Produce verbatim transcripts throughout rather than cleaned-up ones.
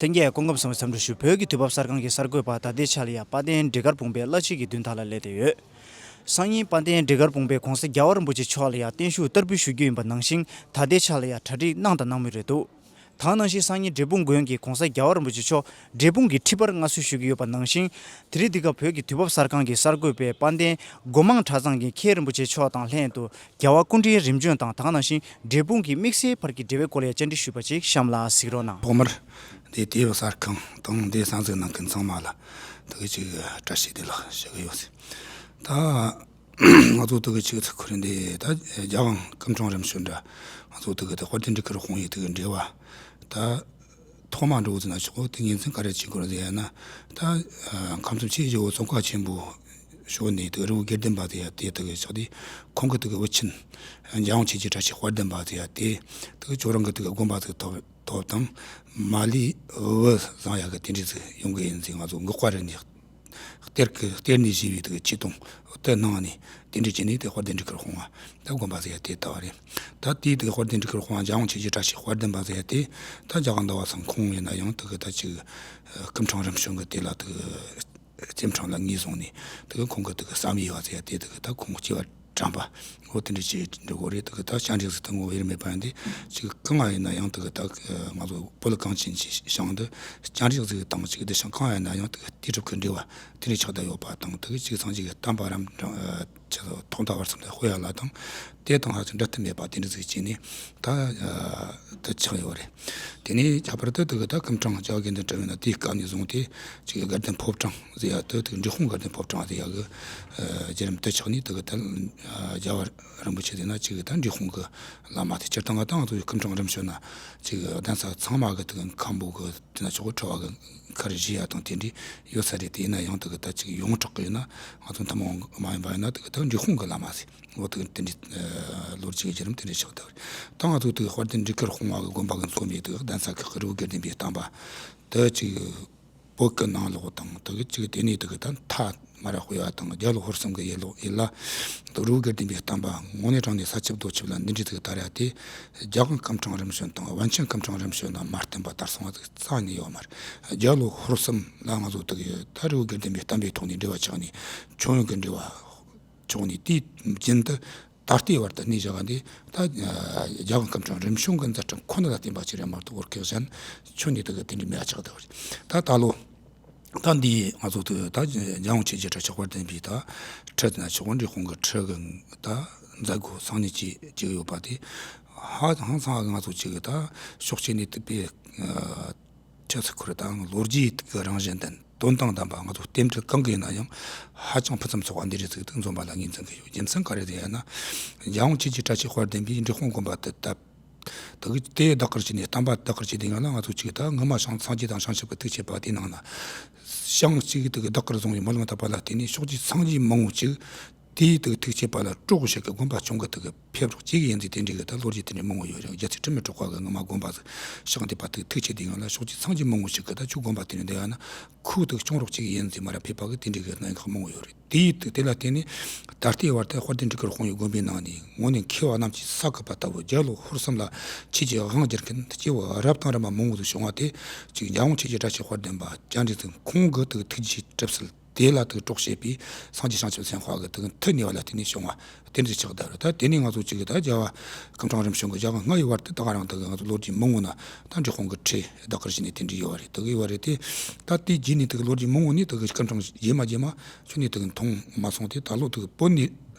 ལྷན་རྒྱས་སྐུ་ཁམས་བཟང་བའི་འཚམས་འདྲི་ཞུ། བོད་ཀྱི་དུས་བབ་གསར་ཁང་གི་གསར་འགོད་པ་ད་ལྟའི་ཆ་ལ་ཡང་དཔལ་ལྡན་འབྲི་དཀར་བུམ་པའི་བླ་སྤྱི་གི་མདུན་ཐང་ལ་སླེབས་བསྡད་ཡོད། སང་ཉིན་དཔལ་ལྡན་འབྲི་དཀར་བུམ་པས་༧གོང་ས་༧རྒྱལ་བ་རིན་པོ་ཆེ་མཆོག་ལ་ཡང་བརྟན་བཞུགས་བསྟར་འབུལ་ཞུ་རྒྱུ་ཡིན་པ་ནང་བཞིན། ད་ལྟའི་ཆ་ལ་ཡང་གྲ་སྒྲིག་གནང་དང་གནང་མུས་རེད་འདུག། དེ་ནང་བཞིན་སང་ཉིན་འབྲས་སྤུངས་དགོན་གྱི་༧གོང་ས་༧རྒྱལ་བ་རིན་པོ་ཆེ་མཆོག་འབྲས་སྤུངས་ཀྱི་ཁྲི་པར་མངའ་གསོལ་ཞུ་གི་ཡོད་པ་ནང་བཞིན། དེ་རིང་འདི་ག་བོད་ཀྱི་དུས་བབ་གསར་ཁང་གི་གསར་འགོད་པས་དཔལ་ལྡན་སྒོ་མང་གྲྭ་ཚང་གི་མཁན་རིན་པོ་ཆེ་མཆོག་དང་ལྷན་དུ་རྒྱལ་བ་སྐུ་ཕྲེང་རིམ་བྱོན་དང་། དེ་ནང་བཞིན་འབྲས་སྤུངས་ཀྱི་དམིགས་བསལ་བར་གྱི་འབྲེལ་བའི་སྐོར་ལ་བཅར་འདྲི་ཞུས་པ་ཅིག་གཤམ་ལ་གཟིགས་རོགས་གནང་། ཐོག་མར་འདི་དུས་བབ་གསར་ཁང་དང་འདི་གསར་འཛུགས་གནང་མཁན་ཚང་མ་ལ་དེ་གི་ཅིག་བཀྲ་ཤིས་བདེ་ལེགས་ཞུ་གི་ཡོད། ད་ང་ཚོ་དེ་གི་ཅིག་ཚིག་ཁུར་འདི་ད་རྒྱལ་དབང་སྐུ་ཕྲེང་རིམ་བྱོན་འདྲ། ང་ཚོ་དེ་གི་དཔལ་ལྡན་འབྲི་དཀར་དཔང་ཡིག་དེ་གི་འབྲེལ་བ་ད་ཐོག་མ་འགྲོ་ཟིན་ན་ཆོག་གོ། དེ་ངོས་འཛིན་ག་རེ་བྱེད་དགོས་ཟེར་ཡ་ན། ད་ཁམས་གསུམ་ཆོས་བརྒྱད་པོ་ཙོང་ཁ་ཆེན་པོ་ཞོ་ནས་དེ་རི་བོ་དགེ་ལྡན་པ་དེ་ཡ་དེ་དེ་གི་ཆགས་དེ། ཁོང་གི་དེ་གི་བུ་ཆེན་འཇམ་དབྱངས་ཆོས་རྗེ་བཀྲ་ཤིས་དཔལ་ལྡན་པ་དེ་ཡ་དེ་དེ་གི་ཁྱོད་རང་གི་དེ་གི་དགོན་པ་དེ་ཐོབ་ཐོབ་དང་། མ་ལས་བུ་བཟང་ཡ་གི་དེ་འདྲ་ཟིག་ཡོང་གི་ཡིན་ཟིག། ང་ཚོ་འགག་པ་རེད་ནས། གཏེར་གི་གཏེར་ནས་བཞེས་པའི་དེ་གི་ཆོས་དུང་དེ་ནང་ནས་དེ་འདྲ་བྱས་ནས་དེ་དཔལ་ལྡན་འབྲི་དཀར་དཔང་ད་དགོན་པ་ཟེར་ཡ་དེ་ལྟ་བ་རེད། ད་དེའི་དེ་གི་དཔལ་ལྡན་འབྲི་དཀར་དཔང་འཇམ་དབྱངས་ཆོས་རྗེ་བཀྲ་ཤིས་དཔལ་ལྡན་པ་ཟེར་ཡ་དེ་ད་རྒྱ་གར་ཟླ་བ་ཚང་ཁོང་ཡིན་ན་ཡང་དེ་གི་ད་ཅིག་སྐུ་ཕྲེང་རིམ་བྱོན་གི་དེ་ལ་དེ་གི་རྩེ་ཕྲེང་ལ་ངོས་བཟུང་ནས་དེ་གི་ཁོང་གི་དེ་གི་བསམ་ཡས་པ་ཟེར་ཡ་དེ་དེ་གི་ད་ཁོང་གི་སྐྱེ་བ་དྲན་པ་འོ་དེ་འདྲ་ཅིག་འབྲི་དགོས་རེད། དེ་གི་ད་སྤྱན་རས་གཟིགས་དང་ངོ་བོ་དབྱེར་མེད་པ་ཡིན་དེ་ཅིག་གང་ང་ཡིན་ན་ཡང་དེ་གི་ད་ང་ཚོ་བོད་གངས་ཅན་གྱི་ཞིང་འདི་སྤྱན་རས་གཟིགས་དང་ཅིག་བདེ་ཞིང་གང་ཡིན་ན་ཡང་དེ་གི་དེ་གྲུབ་ཀྱི་འབྲེལ་བ་དེ་འདྲ་ཆགས་བསྡད་ཡོད་པ་དང་། དེ་གི་ཅིག་སངས་རྒྱས་ཀྱི་བསྟན་པ་རབ་འབྱམས་ཐོག་མཐའ་བར་གསུམ་དུ་སྤེལ་ཡ་ལ་དང་དེ་དང་ཧ་ཅང་འབྲལ་ཐབས་མེད་པ་དེ་འདྲ་ཟིག་བྱས་ནས་ད་དེ་ཆགས་ཡོད་རེད། དེ་ནས་ཁྱད་པར་དུ་དེ་གི་ད་སྐུ་ཕྲེང་བཅོ་བརྒྱད་འདི་འབྲི་བས་ན་དེའི་སྐབས་ནས་བཟུང་སྟེ་ཅིག་དགའ་ལྡན་ཕོ་བྲང་ཟེར་ཡ་དེ་དེ་འབྲི་གུང་དགའ་ལྡན་ཕོ་བྲང་ཟེར་ཡ་གི་བརྒྱུད་རིམ་དེ་ཆགས་ནས་དེ་གི་ད་རྒྱལ་བ་རིན་པོ་ཆེ་དེ་ན་ཅིག་ད་འབྲི་གུང་གི་བླ་མ་དེ་སྤྱིར་བཏང་གི་ད་ང་ཚོ་ཡི་སྐུ་ཕྲེང་རིམ་བྱོན་ན་ཅིག་གདན་ས་ཚང་མ་གི་དེ་གི་མཁན་པོ་གི་དེ་ན་ཆོག་གི་ཁྲི་པ་གི་ཁར་བཞེས་ཡ་དང་དེ་འདྲ་ཡོད་ས་རེད། དེ་ཡིན་ན་ཡང་དེ་གི་ད་ཅིག་ཡོངས་གྲགས་གི་ཡིན་ན་ང་ཚོ་ཐུན་མོང་མ་ཡིན་པ་ཡིན་ན་དེ་གི་ད་འབྲི་གུང་གི་བླ་མ་ཟེར། འོ་དེ་དེ་འདྲའི་ལོ་རྒྱུས་ཀྱི་བརྒྱུད་རིམ་དེ་འདྲ་ཆགས་བསྡད་པ་རེད། ད་ང་ཚོ་དེ་དཔལ་ལྡན་འབྲི་དཀར་དཔུང་བ་གི་དགོན་པ་གི་འཛོམས་པའི་དེ་གདན་ས་ཁག་གི་རི་བོ་དགེ་ལྡན་པའི་བསྟན་པ་དེ་ཅིག་བོད་ཀྱི་ནང་ལོགས་དང་དེ་གི་ཅིག་དེ་ནས་དེ་གི་ད་མཐའ་མར་སྤོས་པ་དང་རྒྱ་ལོ་ཧོར་གསུམ་གྱི་ཡུལ་ལོ་ཡུལ་ལ་དེ་རི་བོ་དགེ་ལྡན་པའི་བསྟན་པ་དངོས་གནས་དྲང་གནས་ས་ཁྱབ་རྡོ་ཁྱབ་ལ་འདི་འདྲའི་དེ་གི་དར་ཡ་དེ་རྒྱལ་དབང་སྐུ་ཕྲེང་རིམ་བྱོན་དང་པཎ་ཆེན་སྐུ་ཕྲེང་རིམ་བྱོན་ན་མ་བསྟེན་པ་དར་སོང་བ་ཟིག་རྩ་ནས་ཡོད་མ་རེད། རྒྱ་ལོ་ཧོར་གསུམ་ལ་ང་ཚོ་དེ་གི་ད་རི་བོ་དགེ་ལྡན་པའི་བསྟན་པའི་ཐོག་ནས་འབྲེལ་བ་ཆགས་ནས་ཁྱོན་ཡོངས་ཀྱི་འབྲེལ་བ། བྱུང་ནས་དེའི་རྒྱུན་དུ་ད་ལྟའི་བར་དུ་གནས་བཞག་པ་འདི་ད་རྒྱལ་དབང་སྐུ་ཕྲེང་རིམ་བྱོན་གྱི་མཛད་འཕྲིན་ཁོ་ན་ལ་བརྟེན་པ་ཅིག་རེད་མ་གཏོགས་བོད་སྐད་གཞན་ཁྱོན་ནས་དེ་གི་དེ་འདྲའི་མེད་པ་ཆགས་བསྡད་པ་རེད། ད་ད་ལོ་ད་འདི་ང་ཚོ་དེ་ད་འཇམ་དབྱངས་ཆོས་རྗེ་བཀྲ་ཤིས་དཔལ་ལྡན་པའི་ད་ཁྲི་དེ་ན་ཆོག་འབྲི་གུང་གི་ཁྲི་གི་ད་མཛད་སྒོ་སང་ཉིན་ཅིག་ཅིག་ཡོད་པ་དེ་ཧ་ཧང་སང་ང་ཚོ་ཅིག་གི་ད་ཕྱོགས་གཅིག་ནས་དེ་པའི། ཆ་ཚིག་ཁོ་ར་དང་ལོ་རྒྱུས་ཀྱི་རང་བཞིན་དང་དོན་དང་ལྡན་པ་ང་ཚོ་རྟེན་འབྲེལ་གང་གི་ཡིན་ན་ཡང་ཧ་ཅང་ཕུན་སུམ་ཚོགས་པ་འདི་རེད་ཟེར་དུས་འཛོམས་པ་ལ་ངོས་འཛིན་གྱི་ཡོད། རྒྱུ་མཚན་ག་རེ་རེད་ཡ་ན། འཇམ་དབྱངས་ཆོས་རྗེ་བཀྲ་ཤིས་དཔལ་ལྡན་པས་འབྲི་གུང་དགོན་པ་དེ་བཏབ། དེ་གི་དེ་བདག་གིར་བྱས་ནས་བསྟན་པ་བདག་གིར་བྱས་དུས་སྒང་ལ་ང་ཚོ་གཅིག་ད་སྔ་མ་ཞང་སངས་རྒྱས་དང་བྱང་ཆུབ་ཀྱི་ཐུགས་བསྐྱེད་པ་དེའི་ནང་ན། ཞང་གཅིག་དེ་གི་བདག་གིར་བཟུང་བའི་སྨོན་ལམ་བཏབ་པ་ལ་བརྟེན་ནས་ཕྱོགས་བཅུའི་སངས་རྒྱས་མང་བོ་ཅིག་དེའི་དུ་ཐུགས་བསྐྱེད་པ་ལ་གྲོགས་ཞིག་གི་དགོན་པ་སྐྱོང་གི་དུ་གི་ཕེབས་རོགས་བྱེད་ཀྱི་ཡིན་ཟེར་དེ་འདྲའི་གི་ད་ལོ་རྒྱུས་དེ་འདྲའི་མང་བོ་ཡོད་རེད། རྒྱལ་སྲས་དྲི་མེད་གྲགས་པ་གི་སྔ་མ་དགོན་པ་ཞིག་ཞིང་སྡེ་པ་དུ་ཐུགས་བསྐྱེད་དེ་ཡང་ལ་ཕྱོགས་ཀྱི་སངས་རྒྱས་མང་བོ་ཞིག་གི་ད་ཆུ་དགོན་པ་དེ་འདྲ་འདི་ཡང་ན་ཁུ་དུ་སྐྱོང་རོགས་བྱེད་ཀྱི་ཡིན་ཟེར་མ་ར་ཕེབས་པ་གི་དེ་འདྲའི་གི་གནད་འགག་མང་བོ་ཡོད་རེད། དེའི་དུ་དེ་ལ་བརྟེན་ནས་ད་ལྟའི་བར་དུ་དཔལ་ལྡན་འབྲི་དཀར་དཔང་ཡིག་དགོན་པའི་ནང་ནས་དངོས་གནས་མཁས་པ་རྣམས་ཀྱི་ས་བཀོད་པ་ལྟ་བུ་རྒྱ་ལོ་ཧོར་གསུམ་ལ་ཆོས་ཀྱི་དབང་བསྒྱུར་མཁན་སྐྱེས་བུ་རབ་དང་རིམ་པ་མང་བོ་དུ་བྱུང་བ་དེ་ཅིག་འཇམ་དབྱངས་ཆོས་རྗེ་བཀྲ་ཤིས་དཔལ་ལྡན་པ་སྤྱན་རས་གཟིགས་ཁོང་གི་དུ་ཐུགས་རྗེ་གྲུབ་ཚུལ། དེ་ལ་དུ་གྲོགས་བྱེད་པའི་སངས་རྒྱས་བྱང་ཆུབ་སེམས་དཔའ་གི་དུ་མཐུ་ནུས་པ་ལ་བརྟེན་ནས་བྱུང་བ་དེ་འདྲ་ཆགས་བསྡད་རེད། ད་དེ་ནས་ང་ཚོ་གཅིག་གི་ད་རྒྱལ་བ་སྐུ་ཕྲེང་རིམ་བྱོན་གྱི་རྒྱལ་བ་ལྔ་ཡི་བར་དུ་ད་ག་རང་དུ་ང་ཚོ་ལོ་རྒྱུས་མང་བོ་ན་ད་འབྲི་གུང་གི་ཁྲི་བདག་གིར་བྱས་ནས་དེ་འདྲ་ཡོད་བ་རེད། དུ་ཡོད་བ་རེད་དེ། ད་དེ་རྗེས་ནས་དུ་ལོ་རྒྱུས་མང་བོ་ནས་དུ་སྐུ་ཕྲེང་རྗེས་མ་རྗེས་མ་ཁྱོན་ནས་དུ་མཐོང་མ་སོང་སྟེ་ད་ལོ་དུ་བོད་ནས་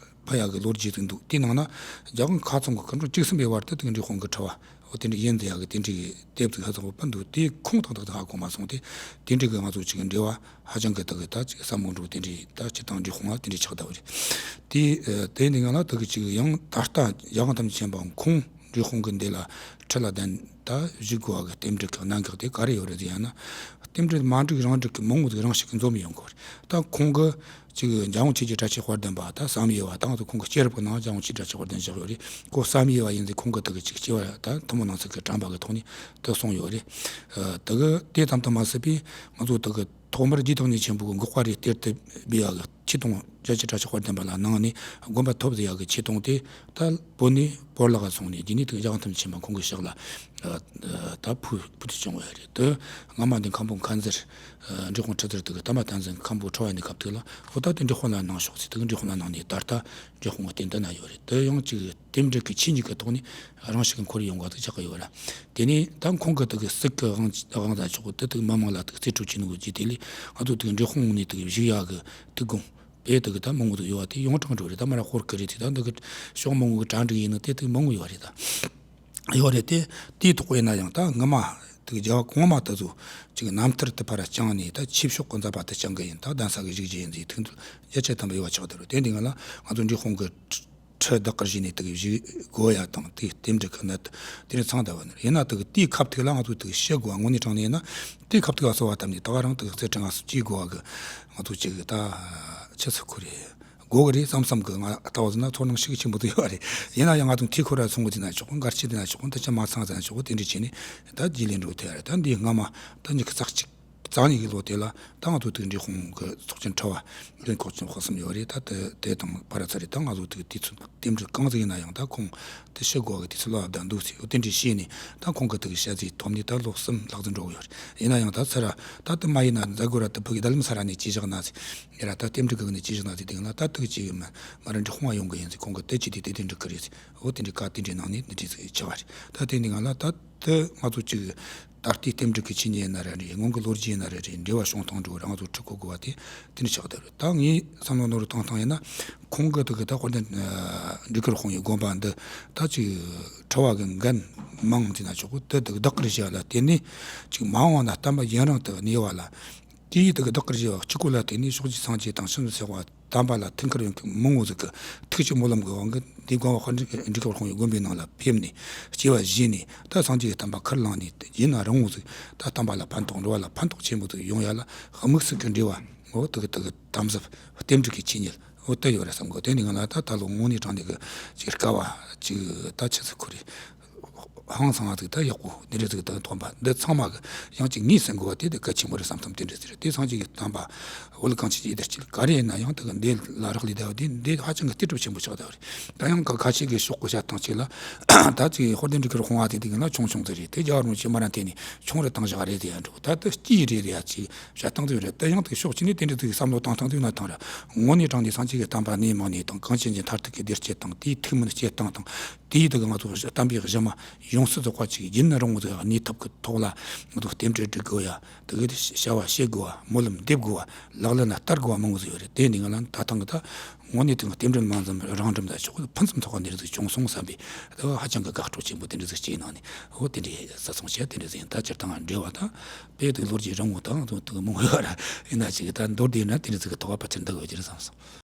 ཕ་ཡག་གི་ལོ་རྒྱུས་དུ་འདུག་དེ་ནང་ན་རྒྱལ་དབང་ཁ་ཚང་གི་སྐུ་ཕྲེང་བཅུ་གསུམ་པའི་བར་དུ་དུ་འབྲི་གུང་གི་ཁྲི་བ། འོ་དེ་འདྲ་ཡིན་ཟེར་ཡག་གི་དེ་འདྲའི་དེབ་ཅིག་ཧ་ཅང་པོ་འདུག་དེ་ཁུངས་ཐག་ཐག་ཧ་གོ་མ་སོང་སྟེ། དེ་འདྲའི་གི་ང་ཚོ་ཅིག་འབྲེལ་བ་ཧ་ཅང་གི་དག་གི་ད་ཅིག་ཟབ་མོ་འདྲ་བོ་དེ་འདྲའི་ད་སྤྱིར་བཏང་འབྲི་གུང་ལ་དེ་འདྲའི་ཆགས་བསྡད་པ་རེད། དེ་དེ་འདི་ང་ལ་དག་གི་ཅིག་ཡང་ད་ལྟ་རྒྱལ་དབང་དམ་ཆེན་པ་ཁོང་འབྲི་གུང་གི་འདི་ལ་ཁྲི་ལ་གདན་ད་བཞུགས་དགོས་པ་གི་རྟེན་འབྲེལ་གི་གནད་འགག་དེ་ག་རེ་ཡོད་རེད་ཟེར་ཡ་ན། རྟེན་འབྲེལ་མ་འགྲིག་རང་འགྲིག་གི་མང་བོ་ཟིག་རང་ཞིག་གི་འཛོམས་ཡོང་གི་རེད། ད་ཁོང་གི་ཅིག་འཇམ་དབྱངས་ཆོས་རྗེ་བཀྲ་ཤིས་དཔལ་ལྡན་པ་ད་བསམ་ཡས་པ་ད་ང་ཚོ་ཁོང་གི་སྐྱེས་རབས་ཀྱི་ནང་འཇམ་དབྱངས་ཆོས་རྗེ་བཀྲ་ཤིས་དཔལ་ལྡན་བཞག་ཡོད་རེད། ཁོ་བསམ་ཡས་པ་ཡིན་ཟེར་ཁོང་གི་དག་གི་ཅིག་སྐྱེ་བ་ད་ཐུན་མོང་ནང་ཚན་གྱི་དྲན་པ་གི་ཐོག་ནས་དུ་གསུངས་ཡོད་རེད། དག་གི་དེ་ཙམ་དུ་མ་ཟད་པའི་ང་ཚོ་དག་གི་ཐོག་མར་རྗེ་བདག་ཉིད་ཆེན་པོ་གི་འགག་པ་རེ་གཏེར་དུ་སྦས་པ་གི་ ཆོས་དུང་བརྒྱད་ཅུ་གྱ་གཅིག་དཔལ་ལྡན་པ་ལ་གནང་ནས་དགོན་པ་ཐོབ་ཟེར་ཡག་གི་ཆོས་དུང་དེ་ད་བོད་ནས་བོར་བརླག་ག་སོང་ནས་རྗེས་ནས་དེ་རྒྱལ་དབང་ཐམས་ཅད་མཁྱེན་པ་ཁོང་གི་ཕྱག་ལ་ད་ཕུལ་ཕུལ་དུ་བྱུང་བ་རེད། དེ་སྔ་མ་འདི་མཁན་པོ་མཁན་ཟུར་འབྲི་གུང་ཁྲི་ཟུར་དེ་གི་བསྟན་པ་བསྟན་འཛིན་མཁན་པོ་ཁྲི་པ་ཡིན་སྐབས་དེ་ལ་འོ་ད་དེ་འབྲི་གུང་ལ་གནང་ཤོག་ཟེར། དེ་གི་འབྲི་གུང་ལ་གནང་ནས་ད་ལྟ་འབྲི་གུང་གི་རྟེན་འདི་ན་ཡོད་རེད། དེ་ཡང་གཅིག་རྟེན་འབྲེལ་གྱི་ཆོས་ཉིད་ཀྱི་ཐོག་ནས་རང་ཤུགས་ཀྱིས་འཁོར་ཡོང་ག་དེ་ཆགས་ཀྱི་ཡོད་ར། དེ་ནས་ད་ཁོང་གི་དེ་གི་སྲིད་ཀྱི་དབང་དབང་ཟེར་ཆོག་གི་དེ་དེ་གི་མི་མང་ལ་དེ་གི་རྩིས་སྤྲོད་བྱེད་ནོ་གི་རྗེས་དེ་ལས་ང་ཚོ་དེ་གི་འབྲི་གུང་ནས་དེ་གི་བཞུགས་ཡག་གི་དེ་དགོངས་པས་དེ་གི་ད་མང་པོ་དེ་ཡོད་པ་དེ་ཡོངས་གྲགས་འགྲོ་རེད། ད་མ་ར་ཧོར་གི་རེད། དེ་ད་འདི་གི་ཕྱོགས་མང་པོ་གི་གྲ་སྒྲིག་ཡིན་ནོ་དེ་དེ་མང་པོ་ཡོད་རེད། ད་ཡོད་རེད། དེ་དེའི་ཐོག་ཡིན་ན་ཡང་ད་སྔ་མ་དེ་གི་རྒྱལ་བ་གོང་མ་དེ་ཚོ་ཅིག་རྣམ་ཐར་དེ་ཕར་བསྐྱངས་ནས་ད་ཆོས་ཕྱོགས་གི་མཛད་པ་དེ་བསྐྱངས་གི་ཡིན། ད་གདན་ས་གི་བཞུགས་རྒྱུ་ཡིན་ཟེར་ཐུགས་འདུན་རྒྱ་ཆེ་དམ་པ་ཡོད་པ་ཆགས་དེ་རུ། དེ་འདི་ང་ལ་ང་ཚོ་འབྲི་གུང་གི་ཁྲི་བདག་གིར་བཞེས་ནས་དེ་གི་བཞུགས་དགོས་ཡ་དང་དེའི་རྟེན་འབྲེལ་གྱི་གནད་དེ་ནས་ཚང་བསྡད་པ་ནི་ཡིན་ན། དེ་གི་དེའི་ཁ་ཐུག་ལ་ང་ཚོ་དེ་གི་བཤད་དགོས་པ་དངོས་གནས་དྲང་གནས་ཡིན་ན་དེའི་ཁ་ཐུག་ལ་གསོལ་བ་བཏབ་ནས་ད་ག་རང་དེ་གི་རྩེ་ཕྲེང་ལ་སུ་སྐྱེ་དགོས་པ་གི་ང་ཚོ་གཅིག་གི་ད་ཆི་ཟེར་དགོས་རེད། དགོས་གི་རེད་བསམ་བསམ་གི་ང་ལྟ་བུ་ཟིན་ན་ཚོར་སྣང་ཤུགས་ཆེན་པོ་དེ་ཡོད་རེད། ཡིན་ན་ཡང་ང་ཚོ་འཐུས་ཁོ་ར་ཚོང་གི་དེ་ན་ཆོག་གི་འགར་ཆེ་དེ་ན་ཆོག་གི་འདི་ཆ་མ་ཚང་ཟེར་ན་ཆོག་གི་དེ་འདྲ་བྱས་ནས་ད་རྗེས་ལས་འགྲོ་ཐུབ་ཡ་རེད། ད་འདི་སྔ་མ་ད་ཉི་ཤུ་རྩ་གཅིག་རྩ་གཉིས་ཀྱི་ལོ་དེ་ལ་ད་ང་ཚོ་དེ་འབྲི་གུང་གི་ཚོགས་ཆེན་ཁྲི་པ་རྒན་ཁོག་ཆེན་ཁོག་གསུམ་ཡོད་རེད། ད་དེ་དེ་དང་བར་ཚར་རེད། ད་ང་ཚོ་དེ་དུས་ཚོད་རྟེན་འབྲེལ་གང་ཟིག་ཡིན་ན་ཡང་ད་ཁོང་དེ་ཤི་དགོས་གི་དུས་ཚོད་ལ་བསྡད་འདུག་ཟེར། འོ་དེ་འདྲ་བྱས་ནས་ད་ཁོང་གི་དེ་གི་ཞལ་རྩིས་ཐོབ་ནས་ད་ལོ་གསུམ་ལྷག་ཙམ་འགྲོ་གི་ཡོད་རེད། ཡིན་ན་ཡང་ད་ཚར་ར་ད་དེ་མ་ཡིན་ན་མཛད་སྒོ་ར་དེ་ཕུག་གི་ད་ལམ་ས་ར་ནས་ཅི་བཞག་ན་ཟེར་ཡ་ར་ད་རྟེན་འབྲེལ་གི་ནས་ཅི་བཞག་ན་ཟེར། དེ་ཡིན་ན་ད་དེ་གི་ཅི་ཡིན་མ་མ་ར་འབྲི་གུང་ཡོང་གི་ཡིན་ཟེར། ཁོང་གི་དེ་ཅི་དེ་དེ་དེ་འགྲིག་གི་རེད་ཟེར། འོ་དེ་འདྲའི་བཀའ་དེ་འདྲའི་གནང་ནས་འདི་འདྲའི་ཟིག་ཆགས་པ་རེད། ད་དེ་འདི་ང་ལ་ད་དེ་ང་ཚོ་གཅིག་ད་ལྟའི་རྟེན་འབྲེལ་གྱི་ཆོས་ཉིད་ཡིན་ན་རེ་རེད། སྔོན་གྱི་ལོ་རྒྱུས་ཡིན་ན་རེ་རེད། འབྲེལ་བ་བྱུང་སྟངས་འགྲོ་རང་ཚོ་ཁྲིད་གོ་དགོས་པ་དེ་དེ་འདྲ་ཆགས་བསྡད་རེད། ད་ངས་བསམ་བློ་ནོར་བཏང་སྟངས་ཡིན་ན་ཁོང་གི་དེ་གི་ད་དཔལ་ལྡན་འབྲི་གུང་དགོན་པ་འདི་ད་ཅིག་ཁྲི་པ་གི་འགན་མང་དེ་ན་ཆོག་གི་དེ་དེ་གི་བདག་གིར་བཞེས་ལ་བརྟེན་ནས་ཅིག་མ་འོངས་ན་བསྟན་པ་ཡུན་རིང་དུ་གནས་པ་ལ། དེའི་དེ་གི་བདག་གིར་བཞེས་པ་གཅིག་པོ་ལ་བརྟེན་ནས་ཕྱོགས་བཅུའི་སངས་རྒྱས་དང་ཕྱི་ནས་གསལ་བ་དམ་པ་ལ་ཐུགས་ཁུར་ཡོད་མཁན་མང་བོ་ཟིག་གིས་ཐུགས་ཀྱི་སྨོན་ལམ་གྱི་དབང་གིས་འདི་དགོན་པ་དཔལ་འབྲི་གུང་ཡི་དགོན་པའི་ནང་ལ་ཕེབས་ནས་སྐྱེ་བ་བཞེས་ནས་ད་སངས་རྒྱས་ཀྱི་བསྟན་པ་ཁས་བླངས་ནས་ཡུན་རིང་བོ་ཟིག་ད་བསྟན་པ་ལ་ཕན་ཐོགས་འགྲོ་བ་ལ་ཕན་ཐོགས་ཆེན་པོ་ཟིག་ཡོང་ཡ་ལ་དམིགས་བསལ་གྱི་འབྲེལ་བ་འོ་དེ་གི་དེ་གི་དམ་ཟབ་རྟེན་འབྲེལ་གྱི་ཆོས་ཉིད་འོ་དེ་ཡོད་རེད་བསམ་གོ། དེ་ནི་ང་ལ་ད་ད་ལོ་དངོས་གནས་དྲང་གནས་གི་ཅིག་དཀའ་བ་ཅིག་ད་ཆི་ཟིག་ཁུར་རེད། ཧང་སང་བ་ཟིག་ད་ཡག་པོ་འདི་འདྲ་ཟིག་ད་ཐོན་པ་འདི་ཚང་མ་གི་ཡང་ཅིག་ངས་ཟིན་དགོས་པ་དེ་དེ་གལ་ཆེན་པོ་རེད་བསམ་བསམ་དེ་འདྲ་ཟིག་རེད། དེ་སངས་རྒྱས་ཀྱི་བསྟན་པ་བོད་གངས་ཅན་གྱི་ཡུལ་དུ་སྤྱི་ག་རེ་ཡིན་ན་ཡང་དེ་གི་འདི་ལ་རག་ལས་བསྡད་པ་དེ་འདི་ཧ་ཅང་གི་རྟེན་གྲུབ་ཆེན་པོ་ཆགས་བསྡད་པ་རེད། ད་ཡང་ག་ཁ་ཤས་ཀྱི་ཕྱོགས་གི་བཤད་སྟངས་ཅིག་ལ་ད་ཅིག་དཔལ་ལྡན་འབྲི་གུང་དགོན་པ་དེ་འདི་གི་ན་ཆུང་ཆུང་ཟིག་རེད། དེ་རྒྱལ་བ་རིན་པོ་ཆེ་མ་ར་འཐེན་ནས་ཆུང་རེ་བཏང་བཞག་རེད་དེ་ཡང་འགྲོ། ད་དེ་སྐྱིད་རེད་རེད་ཡ་ཅིག་བཤད་སྟངས་དེ་རེད། དེ་ཡང་དེ་ཕྱོགས་གཅིག་ནས་དེ་འདྲ་ཟིག་བསམ་བློ་བཏང་སྟངས་དེ་ན་ཐང་ར་དངོས་གནས་དྲང་གནས་སངས་རྒྱས་ཀྱི་བསྟན་པ་གནས་མ་གནས་དང་གངས་ཅན་གྱི་མཐར་ཐུག་གི་བདེ་སྐྱིད་དང་དེའི་ཐུགས་སྨོན་སྐྱེ་སྟངས་དང་དེའི་དེ་གི་ང་ཚོ་བསྟན་པའི་གཞི་མ་ཡོངས་སུ་རྫོགས་པ་ཅིག་ཡུན་རིང་བོ་ཟིག་གནས་ཐབས་ཀྱི་ཐོག་ལ་ང་ཚོ་རྟེན་འབྲེལ་སྒྲིག་དགོས་ཡ། དེ་གི་བྱ་བ་བྱེད་དགོས་པ་སྨོན་ལམ་འདེབས་དགོས་པ་ལག་ལེན་ལ་བསྟར་དགོས་པ་མང་བོ་ཟིག་ཡོད་རེད། དེ་འདི་ང་ལ་ད་ཐེངས་གི་ད་དངོས་གནས་དེ་གི་རྟེན་འབྲེལ་མ་འཛོམས་རང་འགྲིམ་ད་ཆོག་གི་ཕུན་སུམ་ཚོགས་པ་འདི་རིགས་ཟིག་བྱུང་སོང་བསམ་པའི་དེ་ཧ་ཅང་གི་དགའ་སྤྲོ་ཆེན་པོ་དེ་འདྲ་ཟིག་སྐྱེས་གནང་ནས་འོ་དེ་འདྲའི་བཟའ་ཚང་བྱས་དེ་འདྲ་ཟིག་ཡིན། ད་སྤྱིར་བཏང་འབྲེལ་བ་དང་དཔེ་དེ་ལོ་རྒྱུས་རིང་བོ་དང་དེ་མང་བོ་ཡོད་ར་ཡིན་ན་ཅིག་ད་མདོར་བསྡུས་ན་དེ་འདྲ་ཟིག་གི་ཐོག་པ་ཆེར་འདུག་ཡོད་ཀྱི་རེད་བསམ་སོང་།